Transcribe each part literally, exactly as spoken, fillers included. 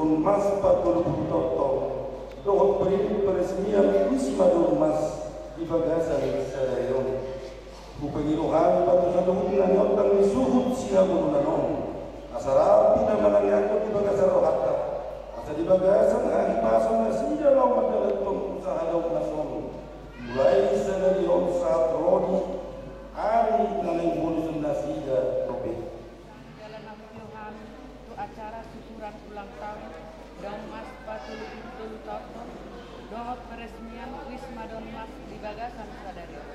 Mas patolu pulu tolu, dohot peresmian Wisma Dormas di bagasan sadari on. Hupangido hami batu saluhutna ni ontang ni suhut sihabolonan on, asa rap hita manangiangkon di bagasan rohanta, asa di bagasan hahipason nasida laho manjalanhon usaha na umsonon, mulai sadari on sahat ro di ari na naeng boluson nasida dope. Jalan na hutio hami tu acara syukuran ulang tahun Dormas patolu pulu tolu taon on, dohot peresmian Wisma Dormas di bagasan sadari on.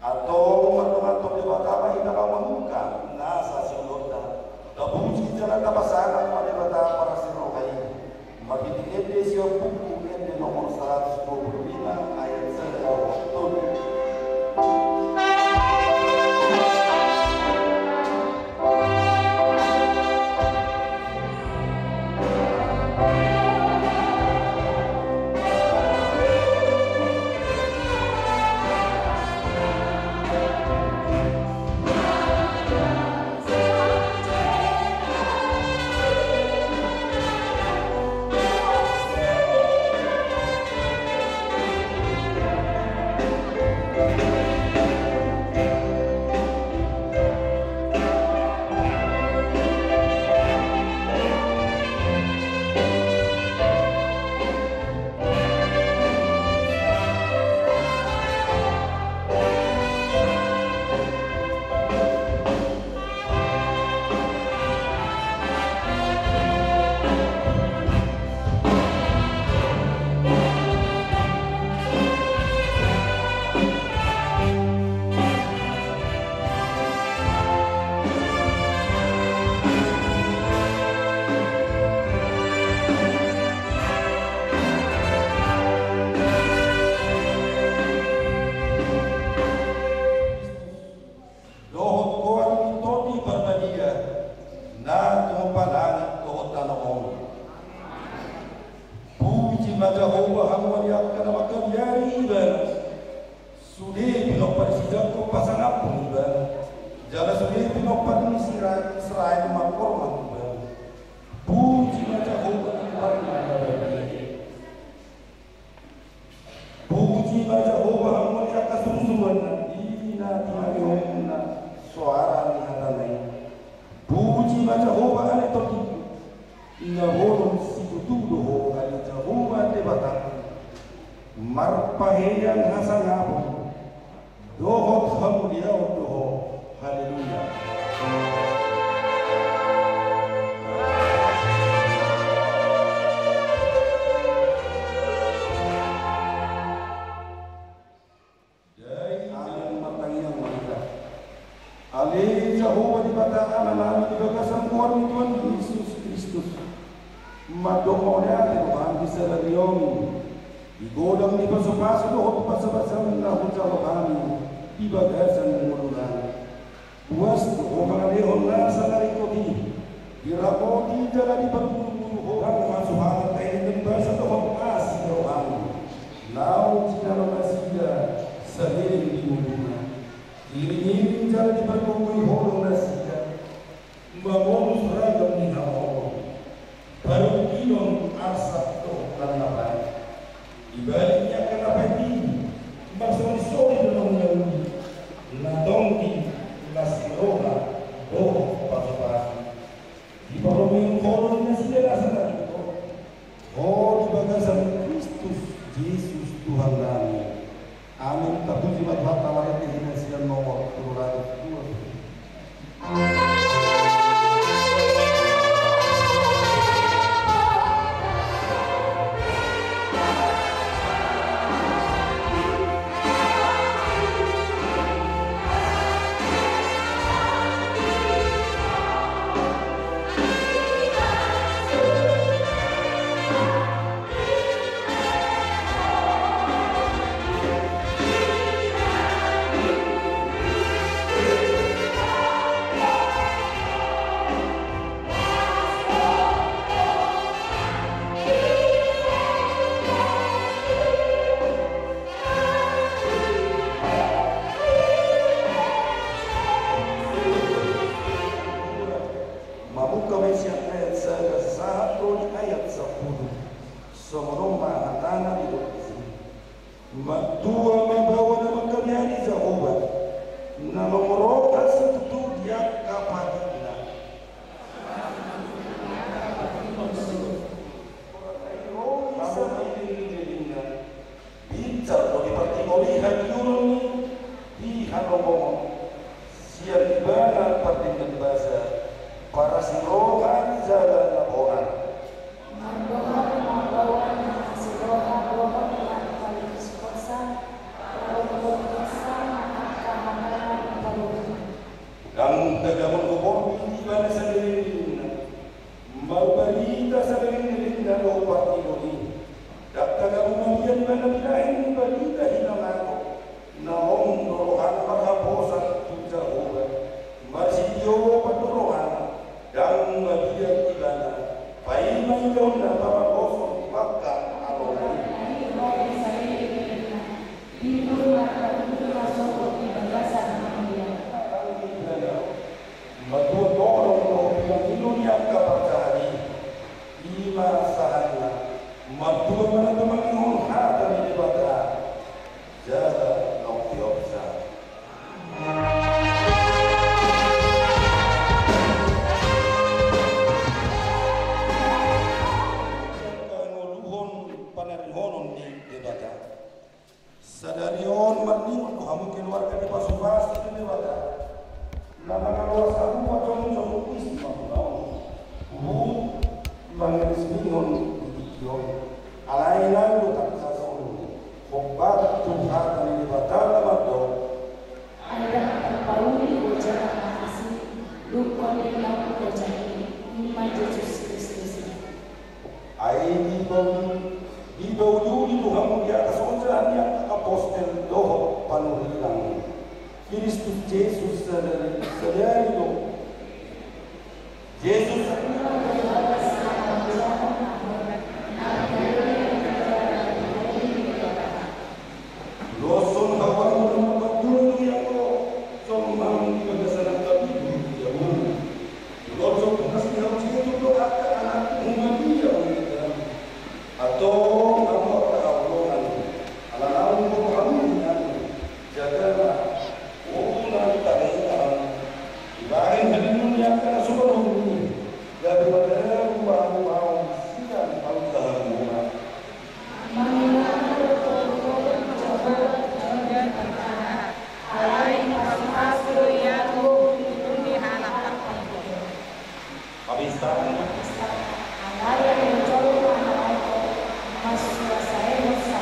Antong mardongan tu Debata ma hita mamungka nasa siulahonta. Tapuji jala tapasangap ma Debata parasi roha i. Marhite ende sian buku Ende nomor saratus dua pulu lima ayat sada dohot tolu. Dohot goar ni Tondi Parbadia na tumompa langit dohot tano on. Puji ma Jahowa hamu angka na mangkabiari Ibana. Sude pinompar ni si Jakkob pasangaphon Ibana, jala sude pinompar ni si Ra-, Israel manghormat Ibana. Puji ma Jahowa di parna na badia. Puji ma Jahowa hamu angka surusuruanna di na tingki on na soara ni hatana i. Puji ma Jahowa ale Tondi, na bolon situtu do ho ale Jahowa Debata. Marpahean hasangapon dohot hamuliaon do ho. Haleluya. Dai, amen, martangiang ma hita. Ale Jahowa Debata Amanami, di bagasan goar ni Tuhan Jesus Kristus, mandok mauliate do hami sadari on di godang ni pasupasu dohot basabasam na hujalo hami di bagasan ngolunami. Puas do ho mangalehon nasa na ringkot i, dirapoti jala diparguru-guru ho. Hasuhuton tahe ni basa dohot asi ni roham, naung jinalo nasida saleleng di ngoluna. Diiring-iring jala dipargogoi ho do nasida mamolus ragam ni hamaolon. Parungkilon arsak dohot na baen. Di balik ni angka na baen i, marsolisoli do na uli-uli, na tonggi, na siroha dohot pasupasu. Diparlomei ho do nasida nasa na ringkot, ho di bagasan Kristus Jesus Tuhannami. Amen. Tapuji ma Tuhanta. Marende hita sian nomor tolu ratus dua pulu. Mantua ma baoa na mangkabiari Jahowa, na mamoroka situtu di angka patikna. Binsar do di partigor i hatiuron ni halomongon, sian ibana pardenggan basa, parasiroha di jala na bonar. Mardohot ma baoa na siroha dohot marpalikis hosa, parombohon hosa ma angka hata na paluhut. Ndang tagamon gobormi di ibana sandiri ninna. Marbarita sandiri ninna dohot partigor i. Ndang tagamon mamian ibana binahen ni barita hinamago. Na lam do rohana marhaposan tu Jahowa. Marsidio pandok rohana. Ndang mabiar ibana. Paima idaonna pamaloson di bangka aloan i. Timbul marhatutu ma sogot di bagasan hamagoan. Mantua tolong do pinangido ni angka parjahat i. I ma sahatna. Mantua ma na tumangihon hata ni Debata. Jala na umpeopsa. Pangoluhon panarihonon ni Debata. Sadari on marningot do hamu keluarga ni pasupasu ni Debata. Na mangaloas hamu pajongjong i ma hulaon. Huhut mangarismihon di tingki on. Alai nang do tangkas on. Hombar tu hata ni Debata na mandok. Ai ndang tarpauli ojahan na asing, dungkon ni naung ojahi, i ma Jesus Kristus i. Ai dibauli, dibauliuli do hamu di atas ojahan ni angka apostel dohot panurirang. Kristus Jesus sadari, sadari do. Jesus. Loson hawa muna mangkatulung ianggo jolma di bagasan angka pitu di jabu. Loson pungkas ni hau situ do angka anak humania mengidam. Atau kamu angka haulongan. Ala naung boto hamu dengan. Jaga ma. Unang tahe hamu. Dibahen hadirmu ni angka na so marhundul i. Gabe madabu hamu bahen sian hau jahat muna. Mangilangi do tongtong Jahowa di jolo ni Debata. Alai pasupasu do ianggo hundul ni halak partigor. Pabinsang. Alai anggo jolma na laho masuasa i dosa.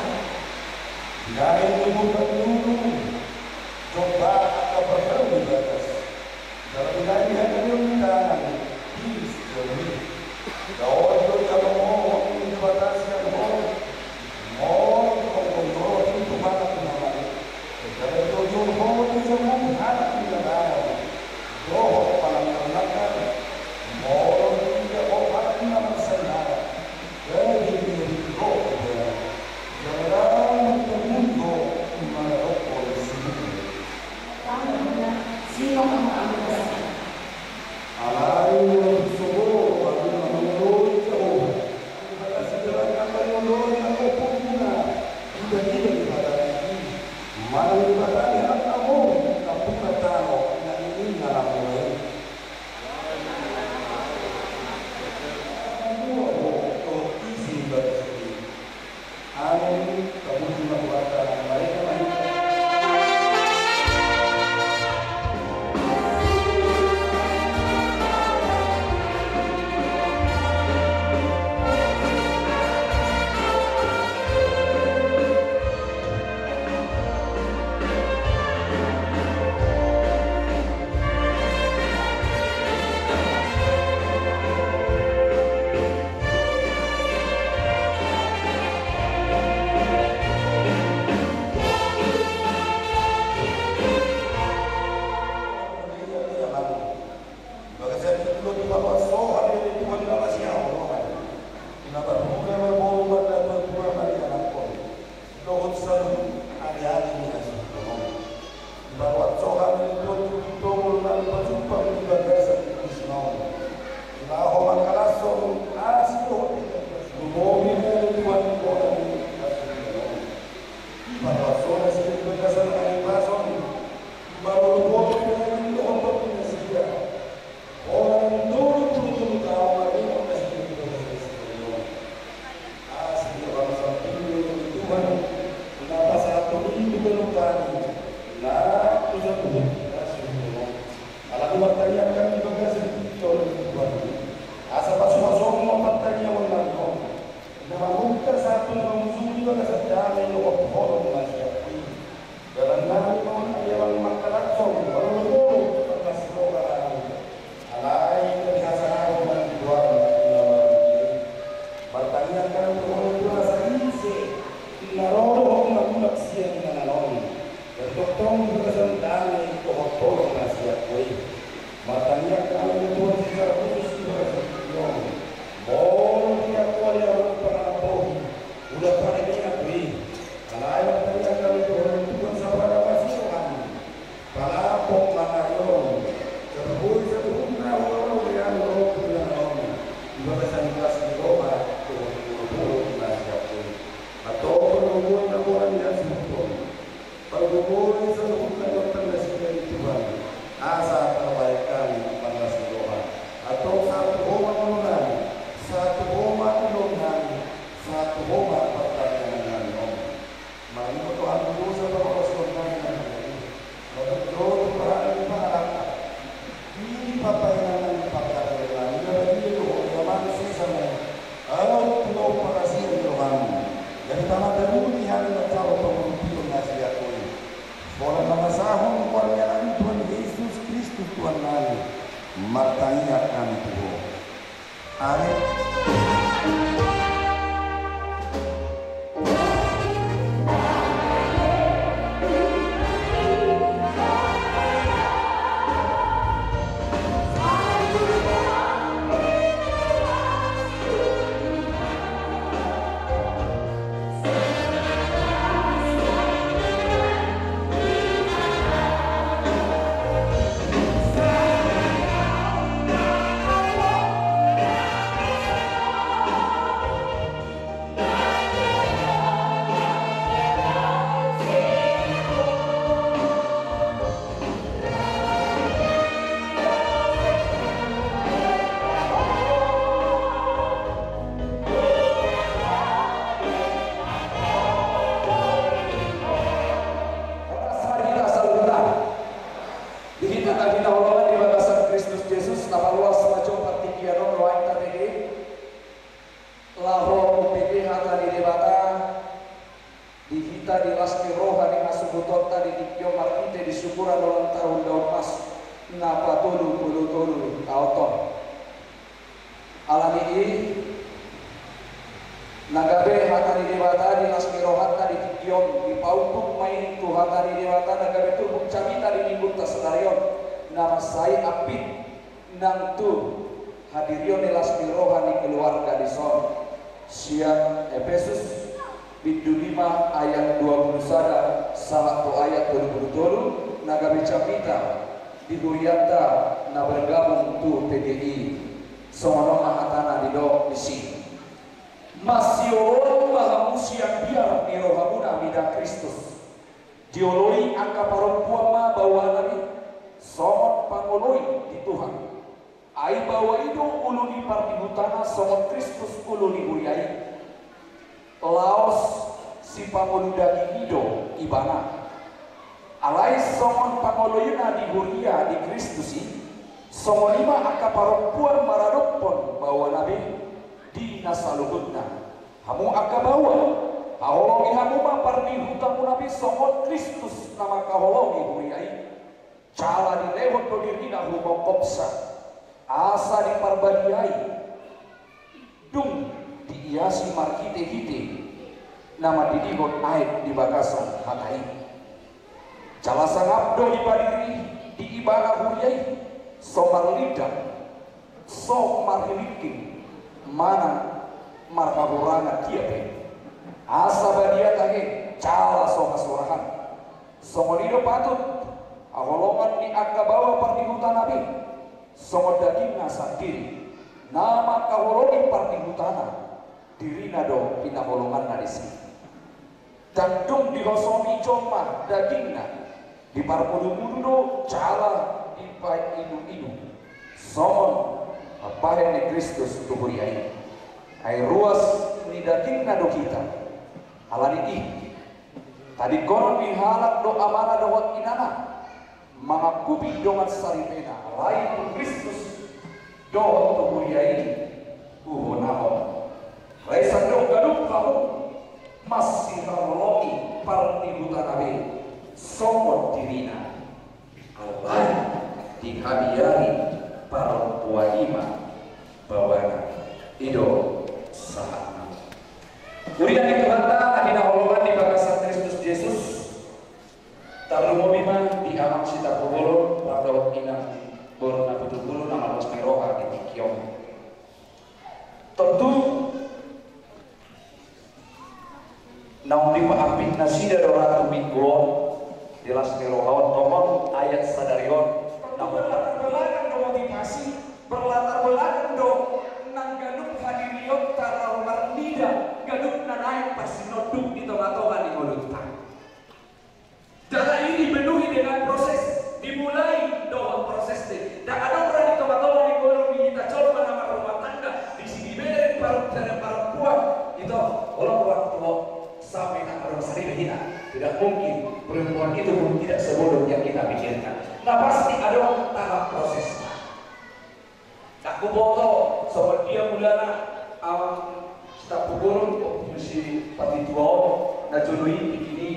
Dinaeng ni bukan dulu. Jompa angka parhau di bagas. Jala dinaeng ni hata ni on tangan. Di sejauh i. Daon do jalo mohon di batasi yang mohon. Molo tongtong do i tu halak ni na mate. Jala tongtong do i tu halak ni na laho. Dohot panangkar-nangkar. Molo tongtong do i tu halak ni na marsainara. Gabe di roh ibana. Jala tongtong do i mangadophon sibuku. Alai na sogo baru na mangoloi Jahowa. Di bagas jalan angka ni oloi na opo guna. Tiba-tiba di bagas i. Manang di bagas i angka mo. Kapungan tano na ini na mulai. Isi bagas i. Amen. Kamuji ma Tuhanta, marende ma hita. Paruasona sian bagasan hahipason, marolopolop pe daging dohot tondi nasida. Holan tolu pulu tolu taon marningot nasida di bagasan sadari on. Asi di roham sampindu ni Tuhan, na pasahathon i tu ganup hami, na tu saluhut na sumurung. Alani martangiang hami di bagasan tingki on, Tuhan, asa pasupasu ma partangiangan nami on, na mamungka sahat tu na mangujungi bagasan dame dohot holong na siap i. Dalan nami ma on, asa mangkalashon, marolopolop, marlas roha nami. Alai gabe hasangapon ma di goarmu na marmulia i. Martangiang hami tu Ho, Tuhan, asa ise na ro dohot na mulak sian inganan on, gabe tongtong di bagasan dame dohot holong na siap Ho i. Martangiang hami, Tuhan, secara khusus di bagasan tingki on, molo tung adong na ro pangarampohi, ula pade ma i. Alai martangiang hami tu Ho, Tuhan, sabar ma di roham. Palampok ma ari on, gabe boi saluhutna holong ni roham tu inganan on, di bagasan las ni roha dohot holong na siap Ho i. Antong pargogoi na holan ni hasuhuton, pargogoi saluhutna dohot nasida, Tuhan, asa tarbahen hami marlas ni roha. Antong sahat tu Ho ma ngolu nami, sahat tu Ho ma ulaon nami, sahat tu Ho ma partangiangan nami on. Marnida do hami dosa pangalaosion nami na marnida i, na dohot tu parani ni pangalangka, di papainganan ni panggabean nami na marnida do Ho, Amang, sesa ma i. Aut tu na umparasian ni roham, gabe tama dabu di hami na jalo pangurung pion na siap Ho i. Holan mangasahon goar ni Anakmu Tuhan Jesus Kristus Tuhan nami, martangiang hami tu Ho. Amin. Horas ma di hita saluhutna, di hita na hinaholongan di bagasan Kristus Jesus, na paluas ma jo partingkian on nuaeng tabege, laho umbege hata ni Debata di hita di las ni roha ni hasuhutonta di tingki on marhite di syukuran ulang tahun Daun Mas na patolu pulu tolu taon on. Alani i, na gabe hata ni Debata di las ni rohanta di tingki on, dipaunduk ma i tu hata ni Debata na gabe turpuk jamita di minggunta sadari on, na mansai ambit nang tu hadirion ni las ni roha ni keluarga dison. Sian Epesus bindu lima ayat dua pulu sada sahat tu ayat tolu pulu tolu, na gabe jamita di hurianta na bergabung tu P G I. Songon on ma hatana didok disi: Masioloan ma hamu sian biar ni rohamuna mida Kristus. Dioloi angka parompuan ma baoanami songon pangoloi di Tuhan. Ai baoa i do ulu ni pardihutana songon Kristus ulu ni huria i. Laos sipangolu daging i do ibana. Alai songon pangoloina di huria di Kristus i, songon i ma angka parompuan maradophon baoana be di na saluhutna. Hamu angka baoa, haholongi hamu ma pardihutamuna be songon Kristus na mangkaholongi huria i. Jala dilehon do dirina humongkopsa, asa diparbadiai, dung diiasi marhitehite na mandidihon aek di bagasan hata i. Jala sangap do dipadiri di ibana huria i, so marlindang, so marhilingking, manang marhahurangan dia pe, asa badia tahe jala so hasurahan. Songon i do patut haholongan ni angka baoa pardihutana be, songon dagingna sandiri na mangkaholongi pardihutana, dirina do hinaholonganna disi. Ndang dung dihosomi jolma dagingna, diparmudu-mudu do jala dipaidu-idu. Songon pambahen ni Kristus tu huria i. Ai ruas ni dagingna do hita. Ala ni i, tadingkonon ni halak do amana dohot inana mangangkupi dongan saripena, alai tu Kristus dohot tu huria i huhonahon. Alai sandok ganup hamu masihaholongi partingkian na be songon dirina. Alai dihabiari parompuan i ma baoana. I do sahatna. Huria ni Tuhanta na hinaholongan di bagasan Kristus Jesus. Tarlumobi ma di amang Sitapubolon, pardohot inang boru Naputubolon na malos ni roha di tingki on. Tontu naung dipahampit nasida do ra tu minggu on, di las ni roha on, tongon ayat sadari on. Naung berlatar belakang do motivasi, berlatar belakang do nang ganup hadirionta laho marnida ganup na naeng parsinonduk di tonga-tonga ni ngolunta. Jala i dipenuhi dengan proses, dimulai dohot proses i. Ndang adong ra di tonga-tonga ni ngolu ni hita jolma na marrumah tangga, disi dibere parompuan, parompuan. Ito, olo orang tua sampai na orang sadari hina. Tidak mungkin perempuan itu pun tidak sebodoh yang kita pikirkan. Na pasti adong tahap prosesna. Ndang huboto songon dia mulana amang Sitapubolon, Ompu Sipatitua on, na jolo i tingki i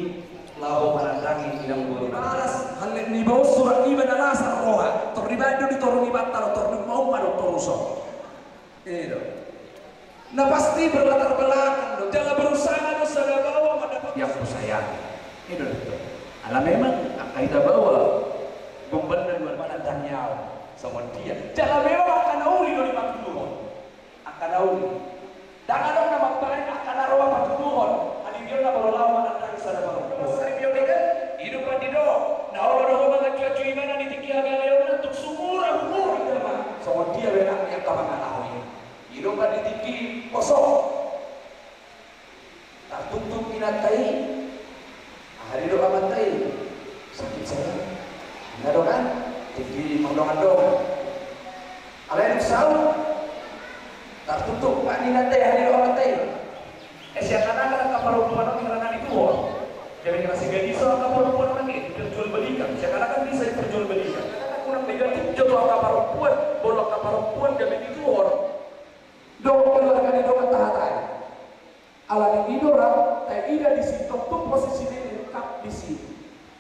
laho manandangi inang boru. Balas, hallet ni baos surat i ma na las roha, tor dibaen do di toru ni banta do, tor dung maumma do toru son. I do. Na pasti berlatar belakang do, jala berusaha do sada baoa mandapat. Yang kusayang. I do. Ala memang angka hita baoa gombalna luar mana danial. Songon dia. Jala memang angka na uli do dipatuduhon. Angka na uli. Ndang adong na mambaen angka na ro patuduhon. Hadirionta molo laho manandangi sada parompuan. Sari bion i kan? I do pandi do. Na olo do ho manganju-anju ibana di tingki hagaleonna tung sumur-umur i ma. Songon dia be nang angka pangalaho i. I do pandi tingki poso. Tartuktuk inanta i. Aha didok amanta i? Sakit saya. Inna do kan? Tingki mardongan-dongan. Alai dung saut. Tartuktuk ma inanta i, aha didok amanta i? Eh, sian anak angka parompuan on hira na dituhor. Jadi ngerasa gaji so angka parompuan on i, perjualbelikan. Sian anak kan bisa diperjualbelikan. Karena kurang negatif jo tu angka parompuan, molo angka parompuan gabe dituhor. Dohot keluarga ni dongan tahatai. Ala ni i do ra taida disi, tontu posisi ni lengkap disi.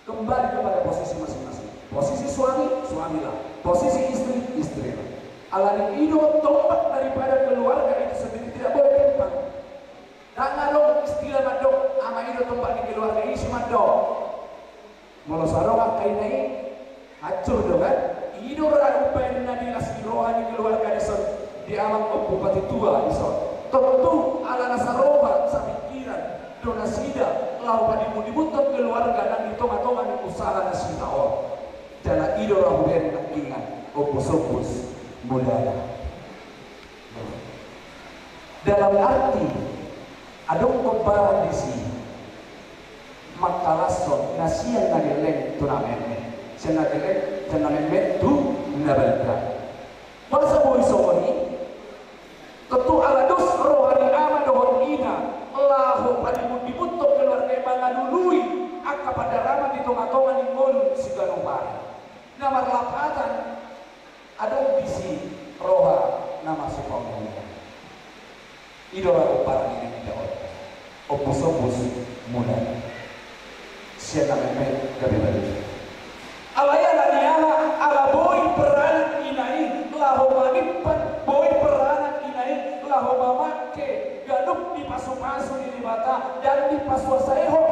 Kembali kepada posisi masing-masing. Posisi suami, suamilah. Posisi istri, istrilah. Ala ni i do tombak daripada keluarga itu sendiri tidak boleh timpang. Ndang adong istilah mandok ama i do tombak ni keluarga i, isi mandok. Molo so adong angka ina i, hancur do kan? I do ra umbahen na di las ni roha ni keluarga dison, di amang Ompu Patitua dison. Tontu ala na saroha sapingkiran do nasida laho padimun-dimunhon keluarga nang di tonga-tonga ni usaha nasida on. Jala i do ra hubaen nangkiningan ombus-ombus mulana. Dalam arti, adong gombaran disi mangkalashon na sian na gelleng tu na metmet, sian na gelleng, sian na metmet tu na balga. Boasa boi songon i? Tontu ala dos roha ni ama dohot ina laho padimun-dimunhon keluarga i mangalului angka pandaraman di tonga-tonga ni ngolu siganup ari. Na marlapatan, adong disi roha na masipamulia. I do ra gombaran ni inanta on. Ombus-ombus mulana. Sian na metmet gabe balga. Alai ala ni aha? Ala boi peranan ina i laho manimpan, boi peranan ina i laho mamangke ganup ni pasu-pasu ni Debata dan dipasuasai ho.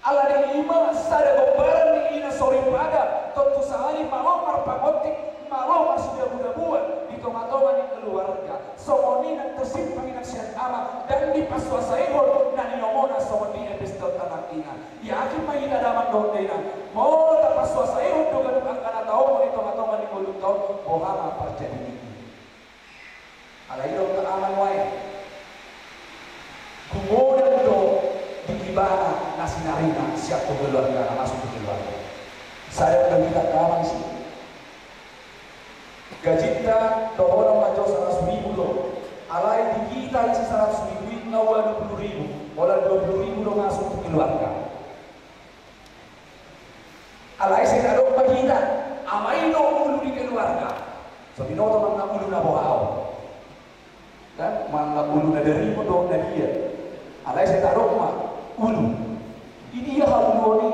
Ala ni i ma sada gombaran ni ina soripada, tontu sahali malo marpangontik, malo marsidabu-dabuan di tonga-tonga ni keluarga. Songon i nang tersimpan inang sian ama dan dipasuasaihon na ninomuna songon i epistel tanang inang. Yakin ma hita damang dohot dainang, molo tapasuasaihon do ganup angka na taonon di tonga-tonga ni ngolunta on, boha ma parjadi ni i? Alai i do angka ama nuaeng. ibana na sinarina sian tu keluarga, na masuk tu keluarga. Sada do hita, amang, isi gajinta, dohonon ma jo saratus ribu do. Alai di hita isi saratus ribu i nga ualu pulu ribu, holan dua pulu ribu do masuk tu keluarga. Alai sai tadok ma hita, amang, i do ulu di keluarga. So binoto manang ulu na boha on. Kan manang ulu na dari mo do na dia. Alai sai tadok ma ulu. Di dia hauluon i?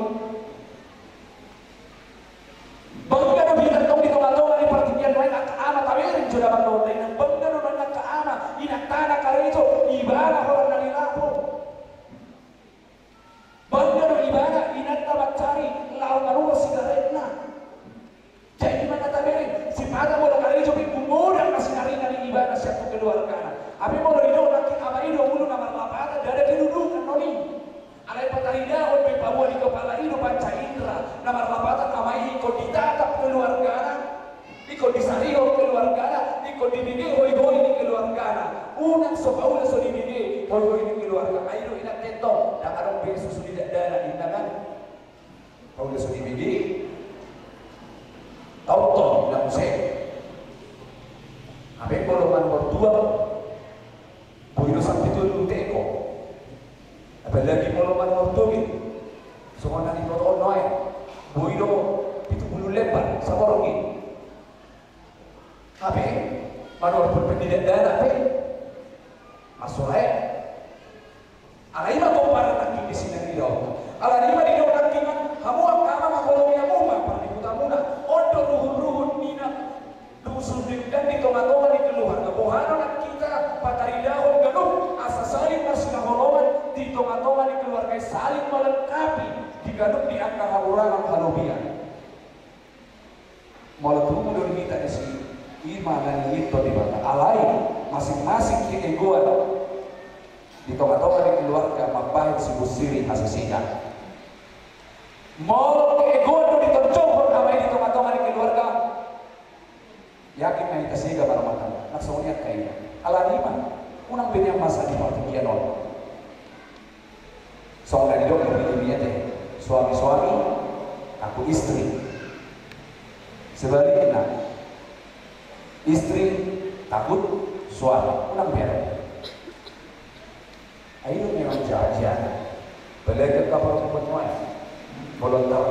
Bangga do hita tong di tongatonga ni partingkian nuaeng angka ama, tabereng jo damang dohot dainang, bangga do nuaeng angka ama, inanta na karejo, ibana holan na nilapor. Bangga do ibana, inanta mancari laho maruhon sigaretna. Jadi, manang tabereng, sipata molo karejo pe, godang na sinarina di ibana sian tu keluargana. Hape molo didok nangkin amang i do ulu na marlapatan, ndada kedudukan on i. Alai pataridahon pe, paboa di kepala i do panca indra, na marlapatan amang i ingkon ditatap keluargana. Ingkon disarihon keluargana, ingkon dibege hoihoi ni keluargana. Unang so paula so dibege hoihoi ni keluarga. Ai do inanta tong, ndang adong be susu di dakdanak, inna kan? Paula so dibege, tau tong, inna muse. Hape molo manuhor tuak, boi do sampe tolu teko. Apalagi molo manuhor togel, songon na niboto on nuaeng, boi do pitu pulu lembar saborngin. Hape manuhor pulpen di dakdanak pe, marsoara. Alai i ma gomparan nangkin di sinari daon. Alani i ma didok nangkin, hamu angka amang, haholomi hamu ma parnihutamuna. On do ruhutruhut ni na dusun denggan di tongatonga ni keluarga. Boha do nang hita pataridahon ganup asa saling marsinaholongan di tongatonga ni keluarga i, saling melengkapi di ganup di angka hahurangan halobian. Molo tubu do di hita disi, i ma na niingot Debata. Alai masing-masing keegoan di tongatonga ni keluarga mambahen sibunsiri hasesean. Molo keegoan do ditonjongkon amang i di tongatonga ni keluarga, yakin ma hita sega marumah tangga. Nang songon i angka ina. Alani i ma, unang be nian masa di partingkian on. Songon na didok di Bibel i, suami-suami takut istri. Sebaliknya, istri takut suami. Unang be. Ai do memang jajan. Apalagi angka parompuan nuaeng. Molo tar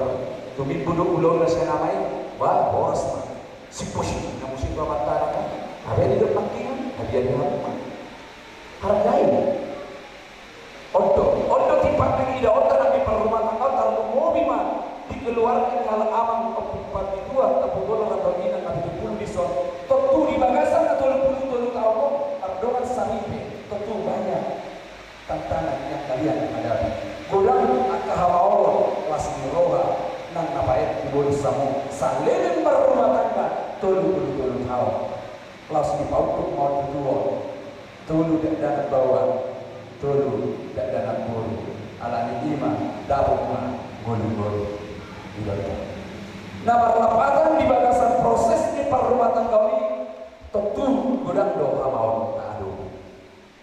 tumimbo do ulaonna sian amang i, bah, horas ma. Sipos i, na muse tu amanta, na kan? Hape didok nangkin, hadiah ni hamu ma. Hargai. On do, on do tipak na idaonta nang di parrumatanggaonta, tarlumobi ma di keluarga ni halak amang, ompung parbitua, ompung boru, ompung inang, na pitu pulu dison. Tontu di bagasan na tolu pulu tolu taon on, mardongan saripe, tontu banyak tantangan yang kalian hadapi. Godang angka hamaolon, las ni roha, nang na paet di boru hamu saleleng marrumah tangga tolu pulu tolu taon. Laos dipaunduk ma on tutu on, tolu dakdanak baoa, tolu dakdanak boru. Alani i ma dapot ma ngolu-ngolu. Ibarat na marlapatan di bagasan proses ni parrumatanggaon i, tontu godang do hamaolon na adong.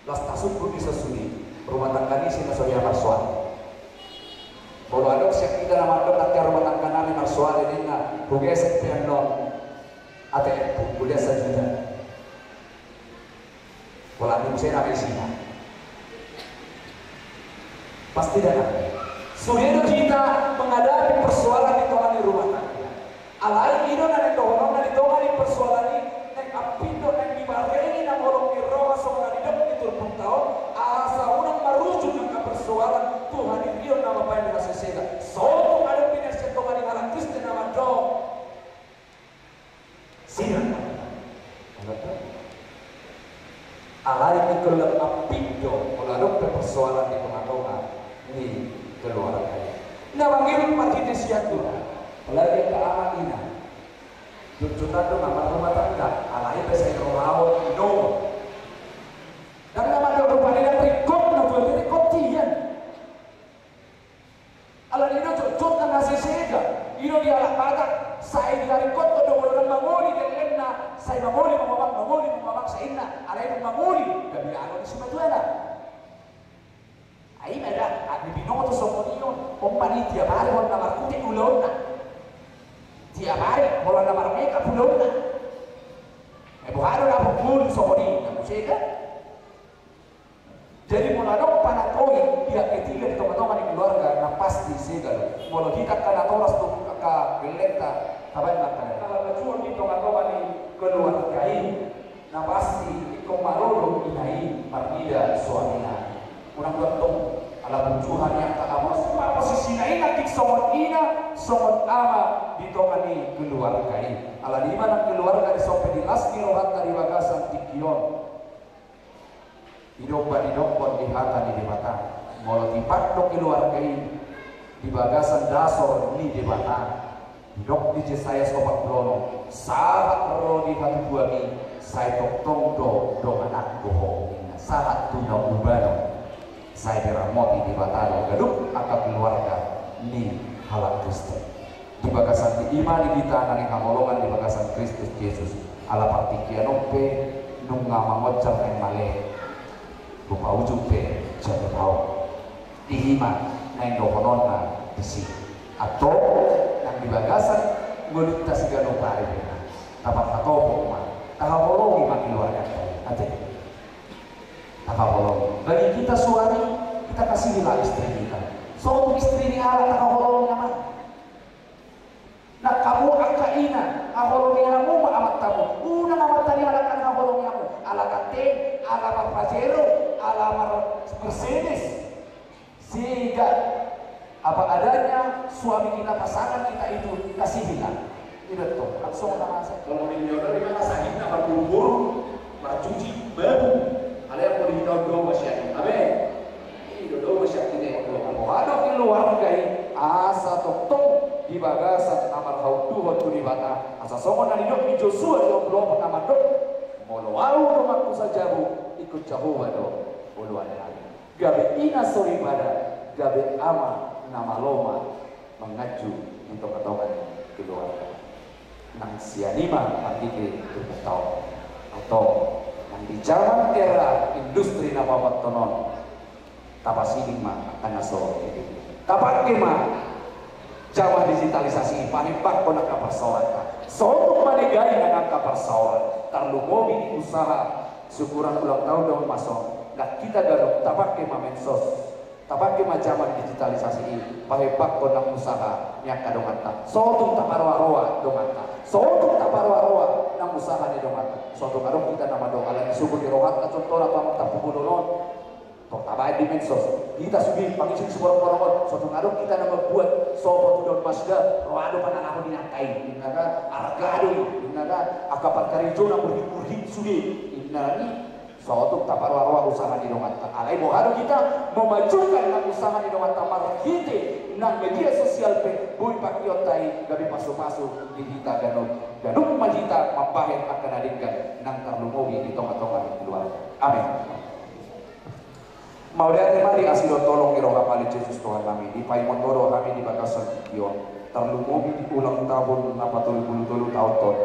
Laos tasungkun i sasudena, rumah tangga ni si na so hea marsoal. Molo adong sian hita na mandok, ate, rumah tangga nami marsoal, ninna, hugesek pe annon. Ate, hulean sajuta. Pola ni muse nama isina. Pasti dana. Sude do hita menghadapi persoalan di tonga ni rumah tangga. Alai i do na naeng dohononna di tonga ni persoalan i, naeng ampit do, naeng dibarengi nang holong ni roha songon na didok ni turpukta on, asa unang marujung angka persoalan tu hadirion na mambahen hasesean. Sotung adong be nian sian tonga ni halak Kristen na mandok. Sinang. Alai ingkon lam ampit do, molo adong pe persoalan di tonga-tonga ni keluarga i. Na mangihut marhite sian Tuhan, apalagi angka ama ina. Jotjotan do na marrumah tangga, alai pe sai rohaon, inomon. Ndang na mandok rupani, ndang ringkot na tuan, ringkot hian. Alani i do jotjot nang hasesean, i do di halak Batak, sai diringkothon do molo na mangoli, dengganna, sai mangoli ma amang, mangoli ma amang, sai inna, alai dung mangoli, gabe alo ni simatuana. Ai ma da, ate, binoto Mani tiap ari molo na markutik ulaonna. Tiap ari molo na marmekap ulaonna. Eh, boha do na pungkul songon i, na muse kan? Jadi molo adong panatoi pihak ketiga di tonga-tonga ni keluarga, na pasti sega do. Molo hita angka natoras tu angka gellengta, tabaen ma angka na majual di tonga-tonga ni keluarga i. Na pasti ingkon malo do ina i marnida suamina. Unang dua tong ala punjuhan ni angka amos ma posisina i nangkin songon ina songon ama di tonga ni keluarga i. Alani i ma nang keluarga di son pe di las ni rohanta di bagasan tingki on. Didomba didokkon di hata ni Debata. Molo tipak do keluarga i di bagasan dasor ni Debata. Didok di Jesaya opat pulu onom, sahat ro di hatubuan i, sai tongtong do dongan anggo ho. Sahat tu na umbanon, sai diramoti Debata do ganup angka keluarga ni halak Kristen. Di bagasan i ma di hita na nihaholongan di bagasan Kristus Jesus. Ala partingkian on pe nunga mangonjar naeng male. Rupa ujung pe jatuh taon. Di hima naeng dohononna disi. Antong nang di bagasan ngolunta siganup ari pe na taparhatopot ma, tahaholongi ma keluarganta. Ate. Tahaholongi. Bagi kita suami, kita kasihilah istri kita. Sotung istri ni halak tahaholongi ma. Nang hamu angka ina, haholongi hamu ma amantamu. Unang amanta ni halak haholongi hamu. Ala ganteng, ala marpajero, ala mar-, Mercedes. Sehingga apa adanya suami kita, pasangan kita itu, kasihilah. Tidak tuh, langsung sama saya. Kalau di Leonardo, dia kasih kita berburu, bercuci, baru. Ada yang boleh kita doa masih ada. Amin. Ado keluarga i asa tongtong di bagasan na marhaunduhon tu Debata. Asa songon na nidok ni Josua dua pulu opat na mandok, molo ahu donganku sajabu, ingkon Jahowa do oloan nami. Gabe ina soripada, gabe ama na malo ma manganju di tonga-tonga ni keluarga. Nang sian i ma marhite turpukta on. Antong, nang di jaman era industri na paopathon on, tapasiding ma angka na so, tapake ma jaman digitalisasi i, pahembangkon angka parsaoranta. Sotung ma denggan nang angka parsaoran, tarlumobi di usaha syukuran ulang tahun dongan mason, nang hita ganup tapake ma medsos. Tapake ma jaman digitalisasi i, pahembangkon nang usaha ni angka donganta. Sotung taparoa-roa donganta. Sotung taparoa-roa nang usaha ni donganta. Sotung adong hita na mandok ala ni sumur ni rohanta contohna tu amang Tampubolon on. Tong tabaen di medsos. Hita sude pangisi ni siborongborong on. Sotung adong hita na mambuat sopo tu daon Mazda, roa do pananahon ni angka i. Inna kan, arga do i. Inna kan, angka parkarejo na murhit-murhit sude. Inna ni Sotung taparoa-roa usaha ni donganta. Alai boha do hita memajukan nang usaha ni donganta marhite nang media sosial pe boi pakeonta i gabe pasu-pasu di hita ganup. Ganup ma hita mambahen angka na denggan nang tarlumobi di tonga-tonga ni keluarga. Amin. Mauliate ma di asi dohot holong ni roha Ale Jesus Tuhan nami, dipaingot Ho do hami di bagasan tingki on, tarlumobi di ulang tahun na patolu pulu tolu taon on.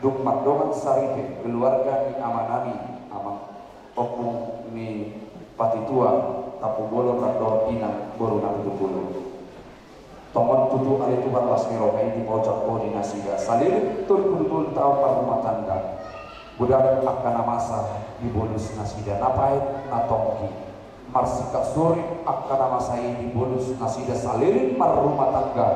Dung mardongan saripe keluarga ni amanami, amang ompung ni patitua Tampubolon, rap dohot inang boru na pitu pulu. Tongon tutu ale Tuhan las ni roha i dipaojak Ho di nasida saleleng tolu pulu tolu taon marrumah tangga. Godang angka na masa di bolus nasida, na paet na tonggi. Marsikap sorit angka na masa i di bolus nasida saleleng marrumah tangga,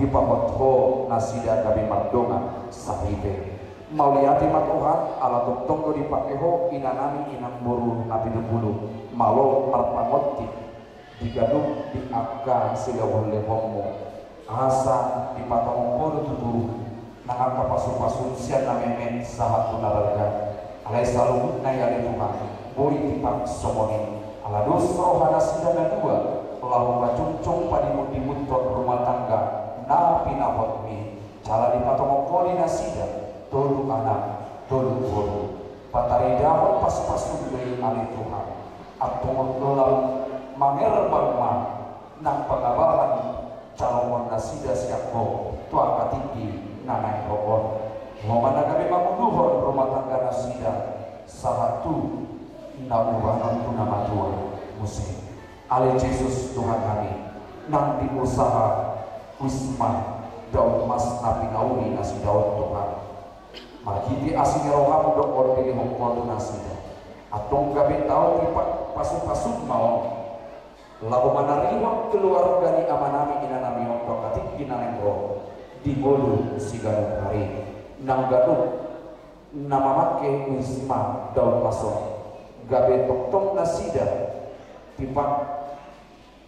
dipahot Ho nasida gabe mardongan saripe. Mauliate ma Tuhan, ala tongtong do dipake Ho inanami, inang boru na pitu pulu, malo marpangonti di ganup di angka silehon-lehonmu. Asa dipatongtong Ho do tutu nang angka pasu-pasu sian na memen sahat tu na balga. Alai saluhutna i ale Tuhan, boi tipak songon i. Ala dos roha nasida na dua, laho manjunjung panimbun-imbunhon rumah tangga na pinahotmi. Jala dipatongtong Ho di nasida tolu anak, tolu boru. Pataridahon pasu-pasu do i ale Tuhan. Antong lam mangerbang ma nang pangabahan jaloon nasida sian Ho tu angka tingki na naeng ro on. Ho ma na gabe manguluhon rumah tangga nasida sahat tu na umbanon tu na matua muse. Ale Jesus Tuhan nami, nang di usaha Wisma Daun Mas na pinauli nasida on, Tuhan. Marhite asi ni roham do on dilehon Ho tu nasida. Antong gabe tau tipak pasu-pasum ma on, laho manarihon keluarga ni amanami inanami on tu angka tingki na naeng ro di ngolu siganup ari. Nang ganup na mamangke Wisma Daun Mas on, gabe tongtong nasida tipak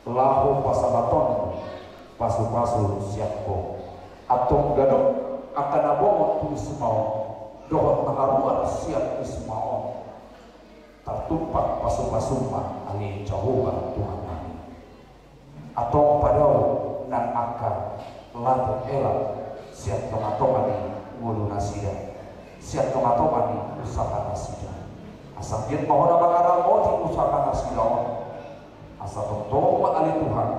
laho pasahaton pasu-pasu sian Ho. Antong ganup angka na bongot tu Wisma on dohot na haruar sian Wisma on, tartumpak pasu-pasum ma, ale Jahowa Tuhannami. Antong padao nang angka laho hela sian tonga-tonga ni ngolu nasida, sian tonga-tonga ni usaha nasida. Asa anggiat ma Ho na mangaramoti usaha nasida on. Asa tongtong ma, ale Tuhan,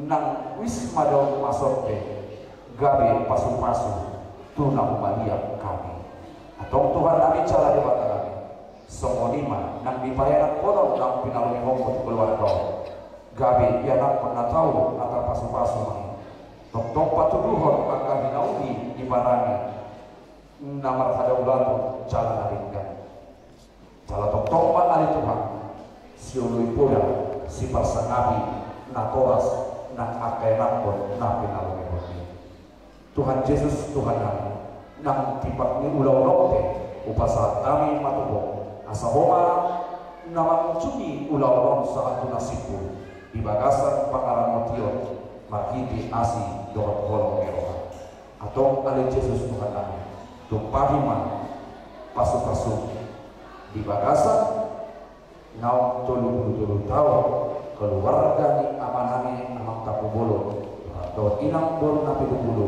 nang Wisma Daun Mas on pe gabe pasu-pasu tu na humaliang hami. Antong Tuhannami jala Debatanami, songon i ma nang di parianakhonon na pinalumehon Ho tu keluarga on, gabe ianakhon na tau na tarpasu-pasu ma i. Tongtong patuduhon angka hinauli ni parani na marhadaulaton jala na denggan. Jala tongtong ma, ale Tuhan, sioloi poda, siparsangapi natoras nang angka ianakhon na pinalumehon i. Tuhan Jesus, Tuhannami, nang tipak ni ulaon on pe hupasahat hami ma tu Ho, asa Ho ma na mangujungi ulaon on sahat tu na simpul di bagasan pangaramotion marhite asi dohot holong ni roha. Antong, ale Jesus Tuhannami, tumpahi ma pasu-pasum di bagasan naung tolu pulu tolu taon keluarga ni amanami Amang Tampubolon dohot inang boru na pitupulu,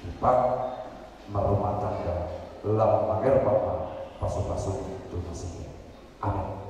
tipak marrumah tangga, lam mangerbang ma pasu-pasum tu nasida. Amen.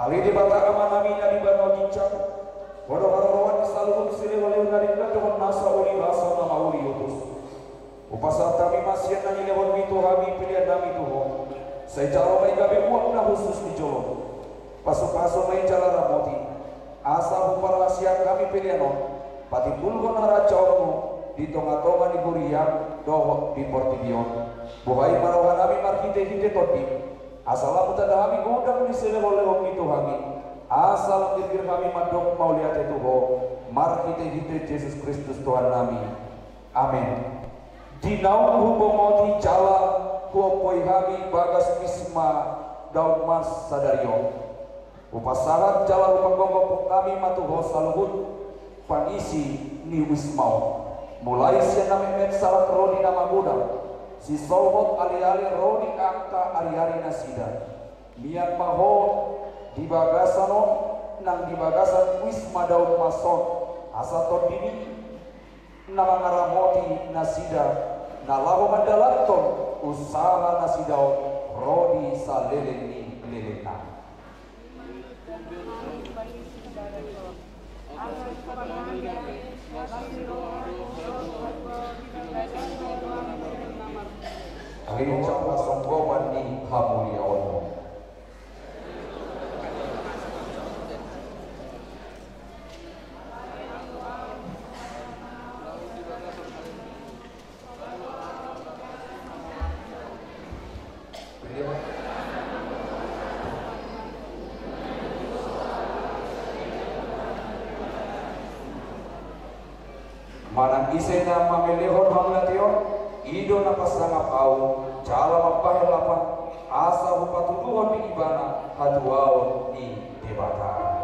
Ale Debata Amanami na di banua ginjang, Ho do haroroan ni saluhut silehonlehon na denggan dohot nasa uli, nasa na mauli utus. Hupasahat hami ma sian na nilehonmi tu hami peleannami tu Ho. Sai jalo ma i gabe uap na hushus di jolom. Pasupasu ma i jala ramoti, asa huparhaseang hami pelean on patimbulhon harajaonmu di tongatonga ni huriam dohot di portibi on. Buhai ma rohanami marhitehite Tondim, asa lam hutanda hami godang ni silehonlehonmi tu hami, asa lam girgir hami mandok mauliate tu Ho, marhitehite Jesus Kristus Tuhannami. Amen. Di naung hubongoti jala huompoi hami bagas wisma Daun Mas sadari on, hupasahat jala hupanggokhon hami ma tu Ho saluhut pangisi ni wisma on, mulai sian na metmet sahat ro di na magodang, sisohot aleale ro di angka ariari nasida. Mian ma Ho di bagasan on, nang di bagasan wisma Daun Mas on, asa Tondim i na mangaramoti nasida na laho mandalanhon usaha nasida on ro di saleleng ni lelengna. Ai ucap hasonggopan ni hamuliaonmu. Manang ise na mamelehon hamuliateon, i do na pasangap ahu, jala mambahen lapang, asa hupatuduhon di ibana hatuaon ni Debata.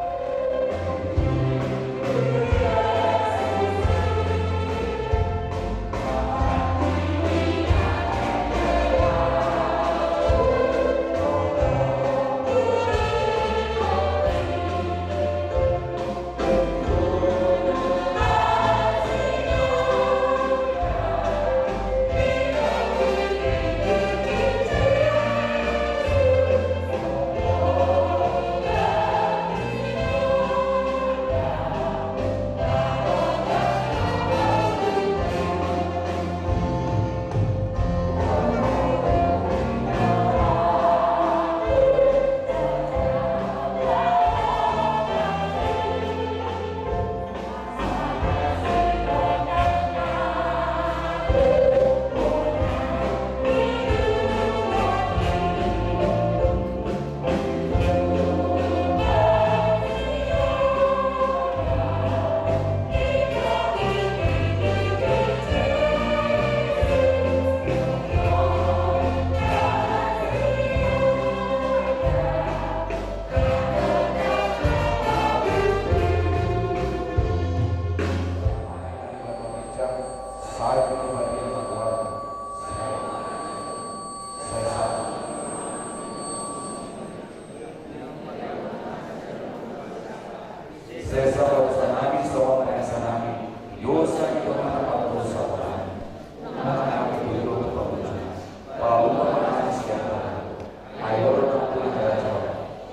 Sesa dosanami songon na di hasonanganmi, dosa ni dongan na pardosa hami. Unang hami togihon tu pangunjunan, palua ma hami sian pangago. Ai Ho do nampuna harajaon,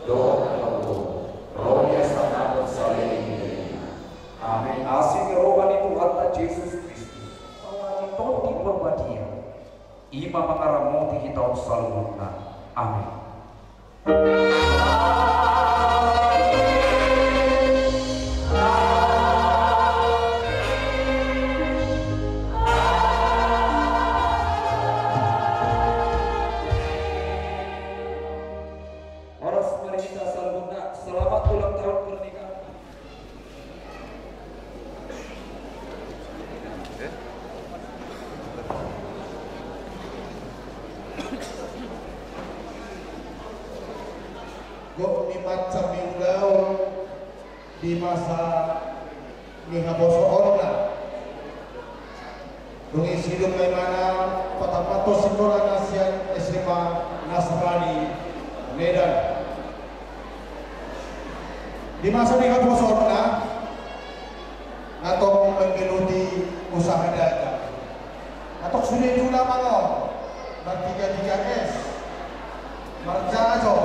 dohot hagogoon, ro di hasangapon saleleng ni lelengna. Amen. Asi ni roha ni Tuhanta Jesus Kristus, saoran ni Tondi Porbadia, i ma mangaramoti hita on saluhutna. Amen. Horas ma di hita saluhutna, selamat ulang tahun pernikahan. Gok ni mansai ulaon di masa ni habosoonna. Dung i sidung ma imana patambathon sikolana sian S M A Nasrani Medan. Di masa ni habosoonna, na tong menggeluti usaha dagang. Na tong sude diula ma on, martiga-tiga es, marjajo,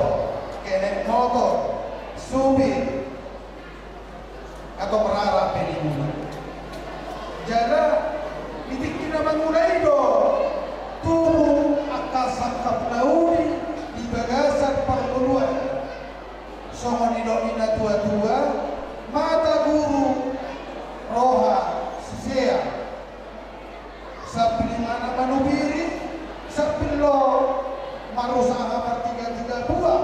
kenek motor, Sude atau merarak pe di mula. Jala di tingki na mangula i do tubu angka sangkap na uli di bagasan parngoluan. Songon nidok ni na tua-tua, mata guru, roha sisea. Sambil imana manubiri, sambil lo marusaha martiga-tiga buah.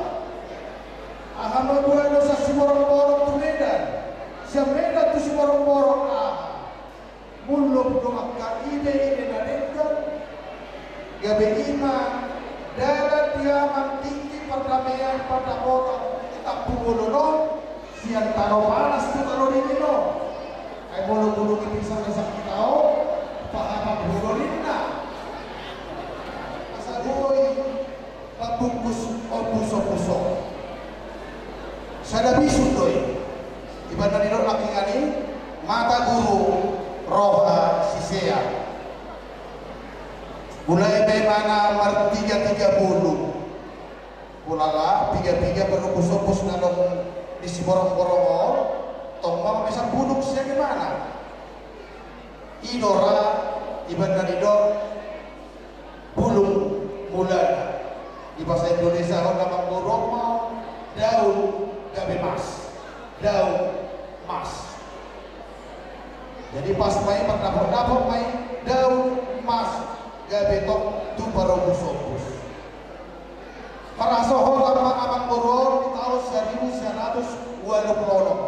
Aha ma buahna? Sian Siborongborong tu Medan, sian Medan tu Siborongborong, aha, mulak do angka ide-ide na denggan. Gabe i ma dalan di amang tingki pardameian, pardapotan di Tampubolon on. Sian tano panas tu tano dingin on. Ai molo bulung i pisang na sangkitao, pahapan hudol inna. Asa boi pambungkus ombus-ombus on. Sada bisun do i. Ibana nidok nangkiningan i, mata guru, roha sisea. Mulai ma imana martiga-tiga bulung. Hulala piga-piga parumbus-umbus na adong di Siborongborong on, tong ma mamesa bulung sian imana. I do ra, ibana nidok bulung mulana. Di bahasa Indonesia on na manggoru ma daun gabe mas. Daun mas. Jadi pas ma i, mardapot-dapot ma i daun mas gabe tong tu parumbus-umbus. Marhasohotan ma amang boru on di taon saribu sia ratus ualu pulu onom.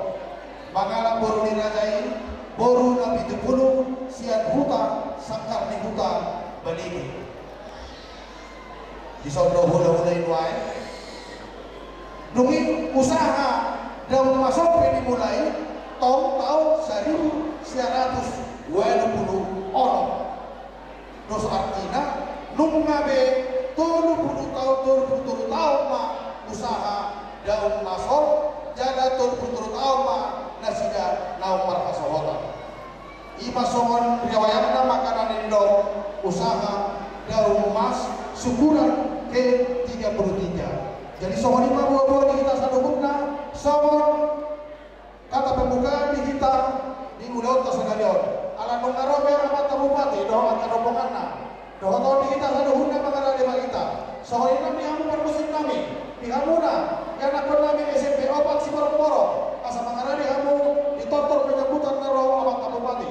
Mangalap boru ni raja i, boru na pitu pulu sian huta Sangkar ni Huta Baligi. Dison do hula-hula i nuaeng. Dung i usaha daun mas on pe dimulai tong taon saribu sia ratus ualu pulu onom. Dos artina, nunga be tolu pulu taon, tolu pulu tolu taon ma usaha daun mas on, jala tolu pulu tolu taon ma nasida naung marhasohotan. I ma songon riwayatna mangkatai nidok usaha daun mas syukuran ke tiga puluh tiga. Jadi songon i ma boa-boa di hita saluhutna, songon kata pembukaan di hita di ulaonta sadari on. Ala nunga ro be amanta bupati dohot angka rombonganna. Dohot on di hita saluhutna mangarade ma hita. Songon i nang di hamu parmusik nami, di hamuna ianakkon nami S M P opat Siborongborong, asa mangarade hamu di tortor penyambutan na ro amanta bupati.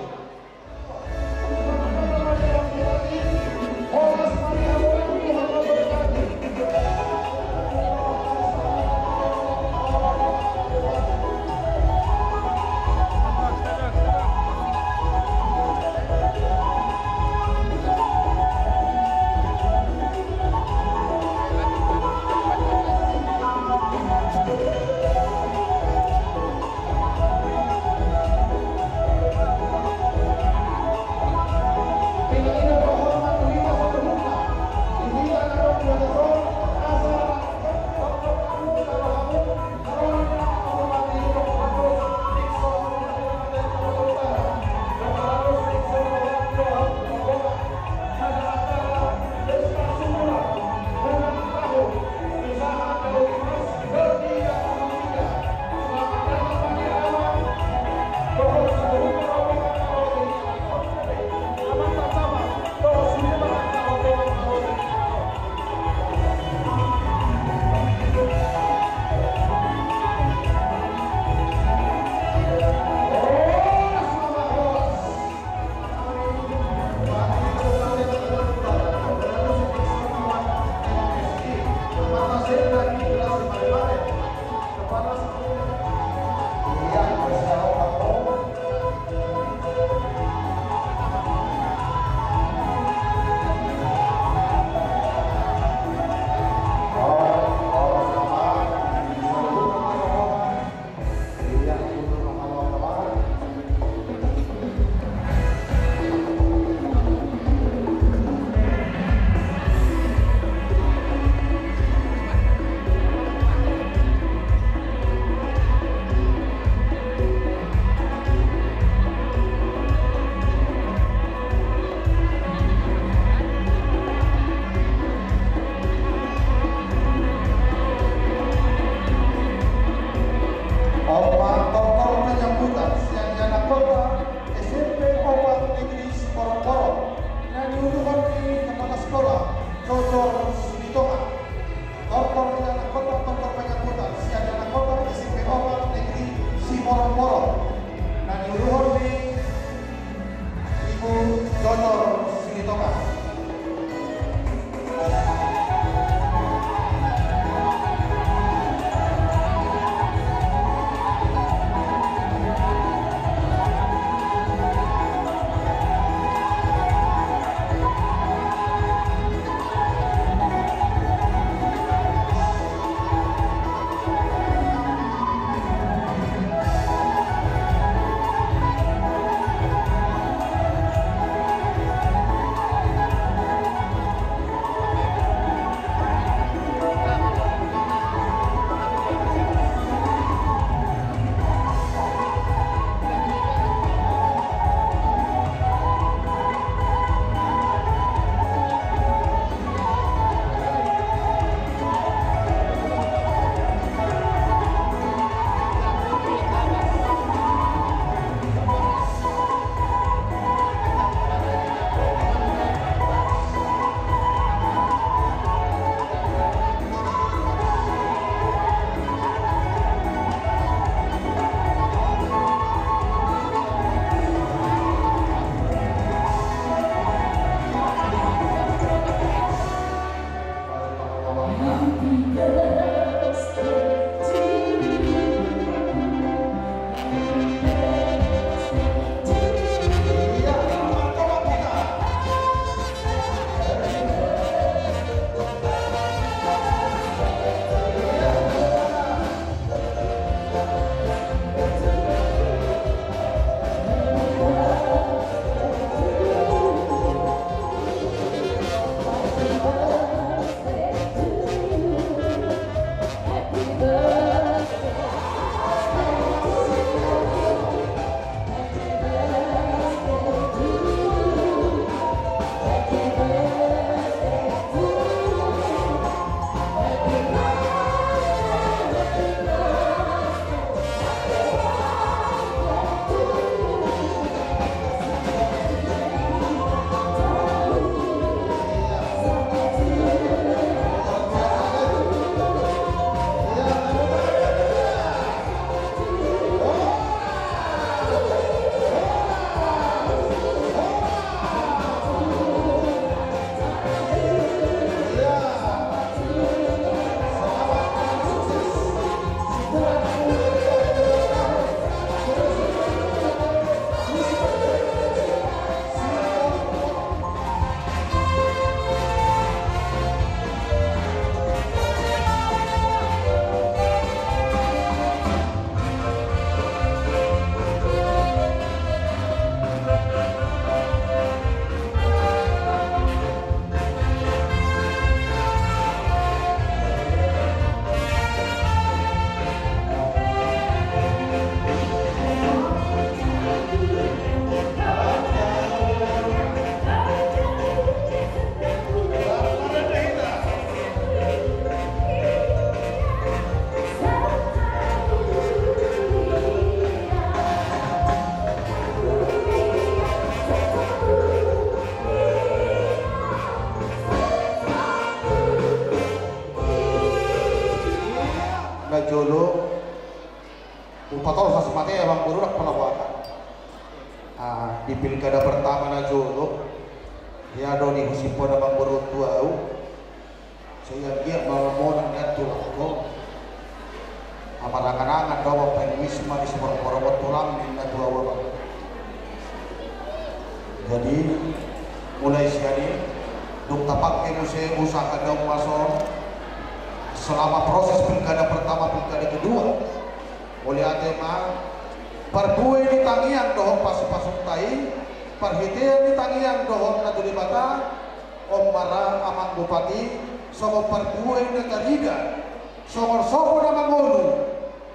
Patolhas ma te amangboru nang pala huaga. Ah, di pilkada pertama na jolo, ia do dihusiphon amangboru tu ahu. Sai anggiat ma monang nian tulangkon. Amang, angan-angan do amang, baen wisma di Siborongborong on tulang, ninna tu ahu amang. Jadi mulai sian i dung tapangke muse usaha Daun Mas on selama proses pilkada pertama, pilkada kedua. Mauliate ma, parbue ni tangiang dohot pasupasutta i, parhitean ni tangiang dohot na tu Debata, on ma ra amang bupati songon parbue na tarida, songon sopo na mangolu